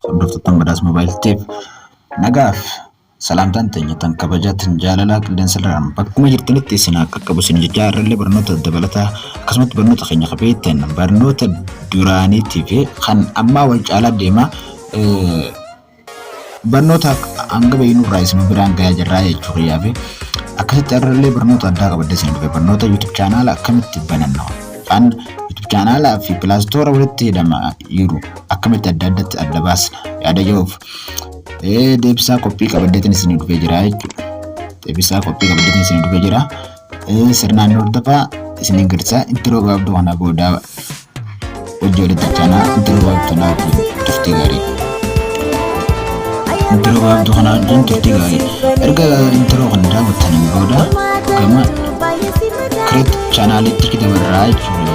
Hordoftoota Badhaas Moobaayil Teef nagaaf salaamtaan teenya tan kabajaa tan jaalalaa qilleensa irraan bakkuma jirtanitti isin haa qaqqabu isin jechaa irrallee barnoota dabalataa akkasumatti barnoota keenya qabeettan barnoota duraaniitii fi kan ammaa wal caalaa deemaa barnoota hanga beeknu irraa isin biraan gahaa jirraa jechuu kiyyaa fi akkasitti irrallee barnoota addaa qabadde isin dhufe barnoota YouTube chaanaala akkamitti bananna kan YouTube chaanaalaa fi pilaastoora walitti hidhama jiru akkamitti adda addatti adda baasna yaada jiruuf deebisaa qophii qabaddeetiin isin dhufee jira jechuudha. Deebisaa qophii qabaddeetiin isin dhufee jira. Sirnaan hordofaa isin garsiisa intiroo gabaabduu kana booda hojii walitti chaanaa intiroo gabaabduu kanaa wajjin turtii gaarii. Intiroo gabaabduu kanaa wajjin turtii gaarii. Erga intiroo kana daawwattaniin booda gama create chaanaalitti dabarraa jechuudha.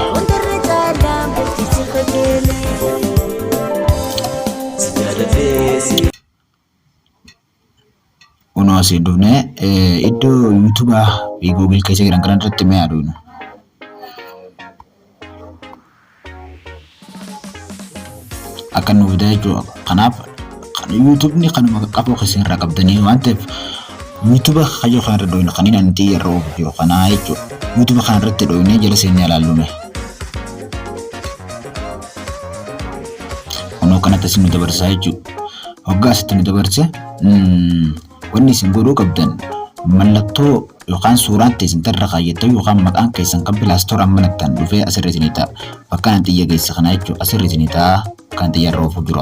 Kunoo asii dhufnee iddoo yuutuubaa fi Google keessa jiran kana irratti mee aduunu. Akka nuuf fida jechuudha. Kanaaf yuutuubni kanuma qaqqaboo keessan irraa qabdanii waan ta'eef yuutuuba kayyoo kana irra dhoynu kan inni anti irra oofu jiru kanaa jechuudha. Yuutuuba kana irratti dhoynee jala seennee ilaallume. Kunoo kanatti isin nu dabarsaa jechuudha. Hoggaa asitti nu dabarse wanni isin godhuu qabdan mallattoo yookaan suuraan teessan irra kaayyattan yookaan maqaan keessan kan pilaastoraan banattan dhufee asirra isinii ta'a. Bakka kan xiyya geesse kana jechuudha asirra isinii ta'a kan xiyya irra oofuu jiru.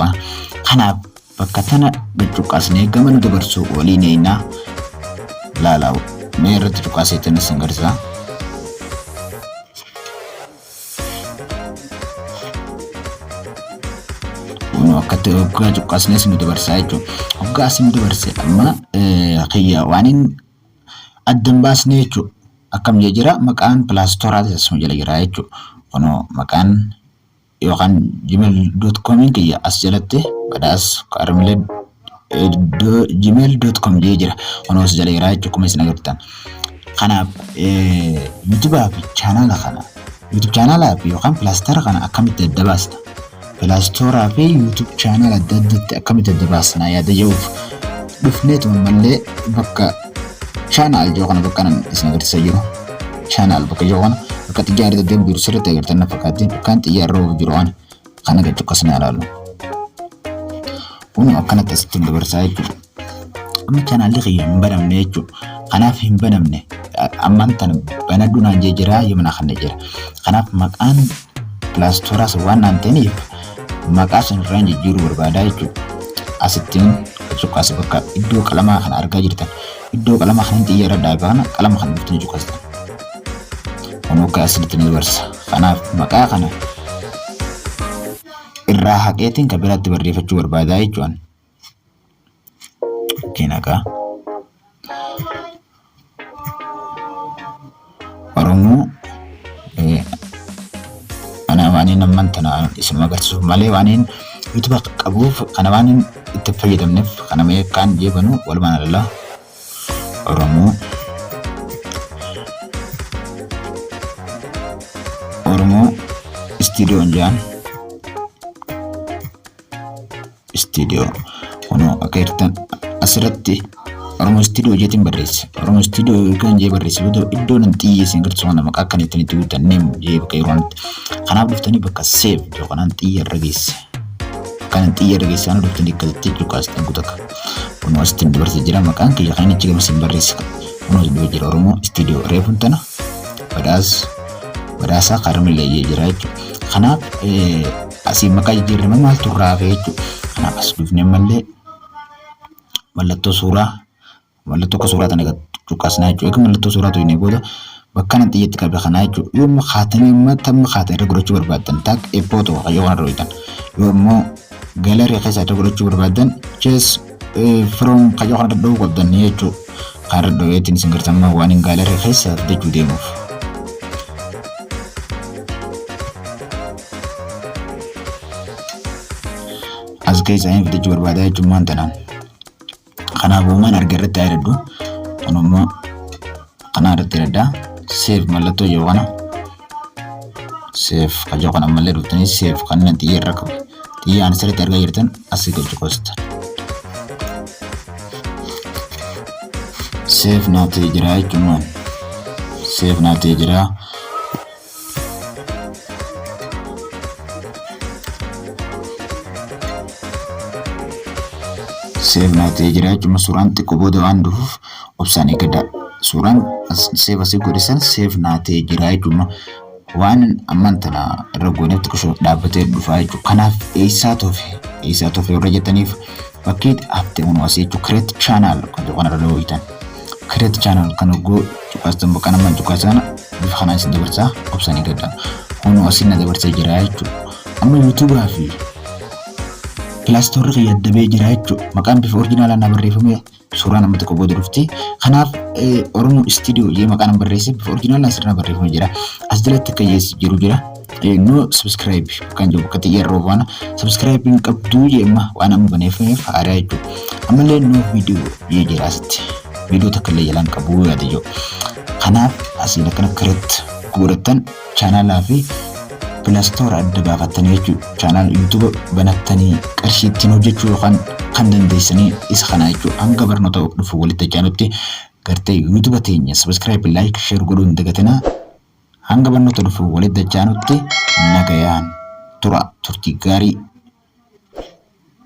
Kanaaf bakka tana gad cuqqaasnee gama nu dabarsu waliin eeynaa laalaa mee irratti cuqqaaseetan isin garsiisa. Kunoo akkatti hoggaa cuqqaasnee isin dabarsaa jechuudha. Hoggaa isin dabarse amma kiyya waan hin adda hin baasne jechuudha. Akkam jee jira maqaan pilaastooraatis asuma jala jira jechuudha. Kunoo maqaan yookaan gmail.comiin kiyya as jalatti badhaas kaarmilee gmail.com jee jira. Kunoo as jala jira jechuudha akkuma isin agartan. Kanaaf yuutubaa fi chaanaala kana YouTube chaanaalaa fi yookaan pilaastara kana akkamitti adda baasna? Pilaastooraa fi YouTube chaanaala adda addatti akkamitti adda baasna yaada jedhuuf dhufneetuma mallee bakka chaanaal jedhu kana bakka nan isin agarsiisaa jiru. Chaanaal bakka jedhu kana bakka xiyyaarri deddeemu jiru sirriitti agartan na fakkaatti bakkaan xiyyaarri oofu jiru kana kana gad cuqqasnee ilaalu. Kun akkanatti asitti nu dabarsaa jechuudha. Amma chaanaalli kiyya hin banamne jechuudha. Kanaaf hin banamne. Ammaan tana banadhu naan jee jira yoo mana kana jira. Kanaaf maqaan pilaastooraas waan naan ta'aniif maqaa sun irraan jijjiiruu barbaadaa jechuudha. Asittiin cuqqaase bakka iddoo qalamaa kana argaa jirtan. Iddoo qalamaa kana xiyya irra dhaabe kana qalama kana dhuftanii cuqqaastan. Kun akka asirratti ni dabarsa. Kanaaf maqaa kana irraa haqeetiin kan biraatti barreeffachuu barbaadaa jechuudha. Nagaa. Oromoo ana waan inni amman tana isin agarsiisuuf malee waan inni YouTube qabuuf kana waan inni itti fayyadamneef kana mee kaan jeebanu walumaan alala Oromoo Oromoo istiidiyoon jaan istiidiyoo kunoo akka jirtan asirratti Oromoo istiidiyoo jeetiin barreesse. Oromoo istiidiyoo yookaan jee barreesse yoo ta'u iddoo nan xiyyeessin agarsiisu kana maqaa akkana ittiin itti guutan neem jee bakka yeroo kanatti. Kanaaf dhuftanii bakka seef yoo kanaan xiyya irra geesse. Akkanan xiyya irra geesse kana dhuftanii akkasitti cuqaastan kutaka. Kunoo asitti dabarsee jira maqaan kiyya kan inni achi gama siin barreesse. Kunoo as dhufee jira Oromoo istiidiyoo reefuun tana badhaas badhaasaa kaarmilee jee jira jechuudha. Kanaaf asii maqaa jijjiirre maaltu irraa hafe jechuudha. Kanaaf as dhufnee ammallee mallattoo suuraa mallattoo akka suuraa tana cuqqaasnaa jechuudha. Egaa mallattoo suuraa tuqnee booda bakka kana xiyyeetti qabe kanaa jechuudha. Yoo immoo kaatanii immoo tamma kaatan irra godhachuu barbaaddan taak eebboo tokko kayyoo kanarra hojjetan. Yoo immoo galarii keessaa irra godhachuu barbaaddan chees firoom kayyoo kanarra dha'uu qabdan jechuudha. Kanarra dha'eetiin isin gartan waan hin galarii keessa fidachuu deemuuf. As keessaa hin fidachuu barbaadaa jechuun maan tanaan. Kanaaf uumaan arga irratti haa hidhadhu. Kun immoo kanaa irratti hidhadha. Seef mallattoo jiru kana. Seef kan jiru kana ammallee dhuftanii seef kan inni xiyya irra qabu. Xiyyaan asirratti argaa jirtan asii gad cuqaastan. Save naa ta'ee jira jechuun save naa ta'ee jira. Save naa ta'ee jira jechuun suuraan xiqqoo booda waan dhufuuf obsaan eeggadha. Suuraan save asii godhe san save naa ta'ee jira jechuun waan ammaan tana irra gooneef xiqqoo dhaabbatee dhufaa jechuudha. Kanaaf eessaa tofe eessaa tofe warra jettaniif bakkee hafte kun asii jechuudha. Create channel kan jedhu kanarra dhooytan. Create channel kan hogguu cuqaastan bakka namaan cuqaasan bifa kanaan isin dabarsaa obsaan eeggadha. Kun asii na dabarsee jira jechuudha. Amma yuutuubaa fi Play Store kiyya adda ba'ee jira jechuudha. Maqaan bifa original naa barreeffame suuraan amma tokko booda dhufti. Kanaaf Oromoo Studio jee maqaan an barreesse bifa original sirna barreeffame jira. As jalatti akka jiru jira. No subscribe kan jiru bakka xiyya irra faana subscribe hin qabduu jee amma waan amma baneeffameef haaraa jechuudha. Ammallee no video jee jira asitti. Viidiyoo takka illee jalaan qabu yaada jiru. Kanaaf asiin akkana create godhattan channelaa fi Play Store adda baafattanii jechuudha. Channel YouTube banattanii qarshii ittiin hojjechuu yookaan kan dandeessanii isa kana jechuudha. Hanga barnoota dhufu walitti aanutti gartee YouTube teenya subscribe, like, share godhuu hin dagatinaa. Hanga barnoota dhufu walitti aanutti nagayaan tura, turtii gaarii.